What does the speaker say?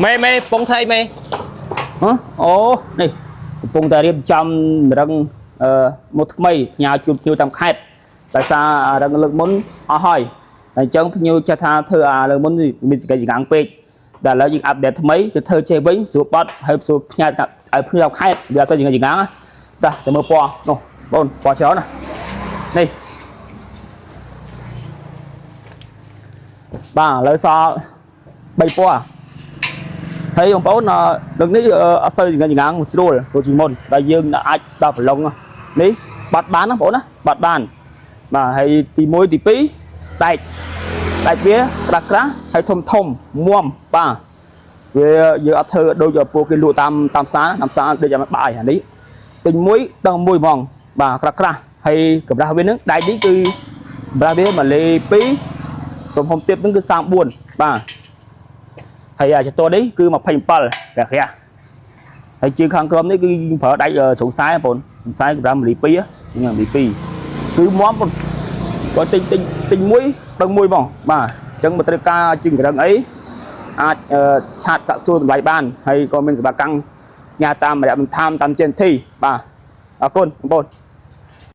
មេមេពងថៃមេ ហ៎អូនេះកំពុងតែរៀបចំរឹងអឺមកថ្មីផ្ញើជូនភ្ញៀវតាមខេត្តដោយសាររឹងលើកមុនអស់ហើយតែអញ្ចឹងភ្ញៀវចេះថាធ្វើអាលើកមុនមានចង្កេះចង្កាំងពេកតែឥឡូវយើង update ថ្មីទៅធ្វើចេះវិញស្រួលបត់ហើយស្រួលផ្ញើឲ្យភ្ញៀវតាមខេត្តវាអត់ទៅចង្កេះចង្កាំងណាតាទៅមើលពណ៌នោះបងពណ៌ច្រើនណានេះបាទឥឡូវសល់3ពណ៌ ហើយបងប្អូនអឺលើកនេះអឺអត់សូវចង្កឹះចង្កាងស្រួលដូចជាមុនដែលយើងអាចដល់ប្រឡងនេះបាត់បានណាបងប្អូនណាបាត់បានបាទហើយទី1ទី2ដែកដែកវាក្រាស់ក្រាស់ហើយធំធំមុំបាទវាយើងអត់ធ្វើដូចពួកគេលក់តាមតាមផ្សារណាតាមផ្សារដូចយ៉ាងបាយអានេះទិញមួយដល់មួយហ្មងបាទក្រាស់ក្រាស់ហើយកម្រាស់វានឹងដែកនេះគឺកម្រាស់វា1លេ2ទំហំទៀតនឹងគឺ34បាទ ហើយអាចតនេះគឺ27ក្រាស់ក្រាស់ហើយជើងខាងក្រោមនេះគឺយើងប្រើដែកជ្រុងខ្សែបងប្អូនខ្សែកម្រាស់1លី2ហ្នឹង1លី2គឺមាំបងគាត់ទិញទិញទិញមួយដឹងមួយហ្មងបាទអញ្ចឹងបើត្រូវការជើងក្រឹងអីអាចឆាតសាក់សួរតម្លៃបានហើយក៏មានសេវាកម្មញ៉ាតាមរយៈបន្ថែមតាម GNT បាទអរគុណបងប្អូន។